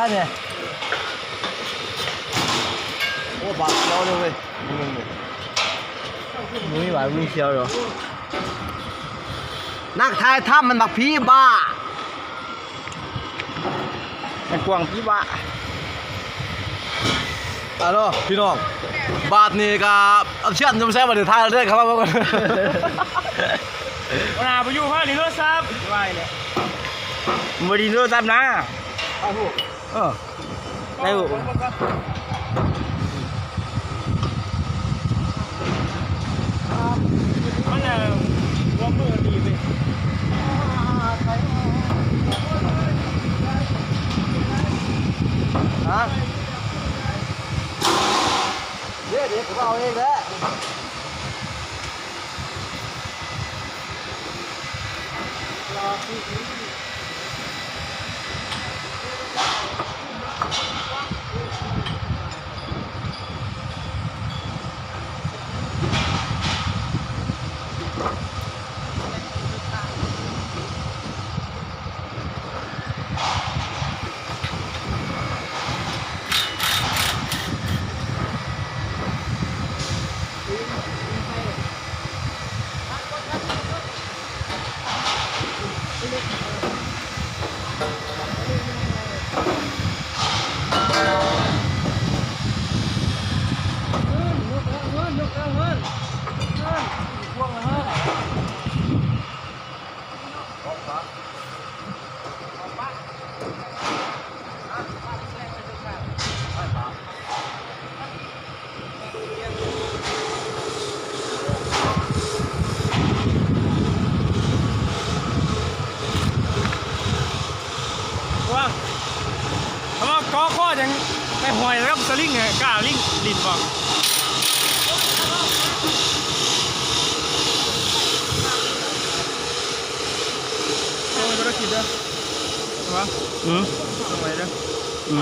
ອັນນີ້ ໂອ້ ບາດຂຽວເລີຍເວີຍ ນີ້ ນີ້ ບໍ່ມີບາດ ບໍ່ມີຂຽວດອກ. ນັກຖ່າຍທຳມັນບັກຜີບ້າ ມັນກວາງຜີບ້າ. ອາໂລ ພີ່ນ້ອງ ບາດນີ້ກະອັນເຊີນຢູ່ໃສ ບາດນີ້ຖ່າຍເລີຍ ເຂົ້າມາເບິ່ງກ່ອນ. ຫົວໜ້າບໍ່ຢູ່ ພາຫຼິ້ນໂທລະສັບ ວ່າອີກແລ້ວ ບໍ່ຫຼິ້ນໂທລະສັບນະ. ເອີ ໄດ້ຢູ່ ມັນ ເອີ ຫົວມືດີເວີຍ ຮະ ເດ້ ເດ້ ເຂົາເອົາເອງແຫຼະ. ວ່າ ເພາະວ່າກໍຂໍ້ຫຍັງໄປຫ້ອຍກັບສະລິງ ກ້າລິງຫຼິ້ນບໍ່? ໂອ້ຍ ບໍ່ໄດ້ຄິດເດີ ວ່າ ອືມ ໄປເດີ ອືມ.